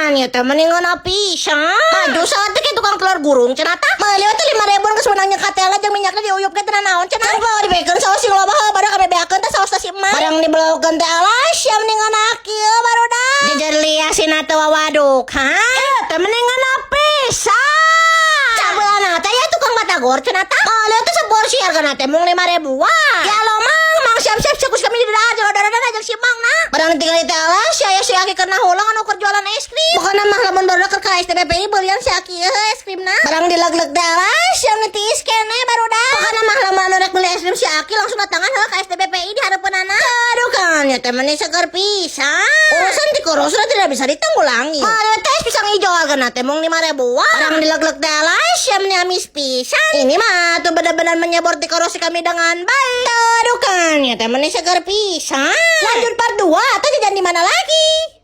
Kan ya teh meni ngeunah pisan. Maju saat teh tukang telur gurung cenah tah. Meuli teh 5 ribuan geus meunang nyekat teh jeung minyakna diuyup ge teu naon cenah. Kan dibekeun saos sing loba heuh badak kami beakeun teh saos teh si emak. Barang dibelaukeun teh, alas ya, meni ngeunah kieu, barudak. Jejer liah sina teh wawaduk, ha? Eh, teh meni ngeunah pisan. Cabelana teh ya tukang batagor cenah tah. Meuli teh seporsi hargana teh mung 5 ribuan. Ya lo, Mang, Mang, siap-siap sekus kami di dalam jeung dada jeung si Mang nah. Barang tinggal teh, alas ya si Aki kena hulang anu keur jualan es krim. Pokona mah lamun barudak keur ka STBPI belian si Aki es krimna. Barang dileg-leg teh, alas ya, nu tiis keneh, barudak. Pokona mah lamun anu rek beli es krim si Aki langsung datangan heuh ka STBPI di hareupeunana. Aduh, kan ya teh meni seger pisan. Urusan tikoro sudah tidak bisa ditanggulangi. Meuli teh es pisang hijau hargana teh mung 5 ribuan. Barang dileg-leg teh, alas ya, meni amis pisan. Ini mah tuh benar-benar menyebor tikoro si kami dengan baik. Aduh, kan ya teh meni seger pisan. Lanjut part 2 atau jajan di mana lagi?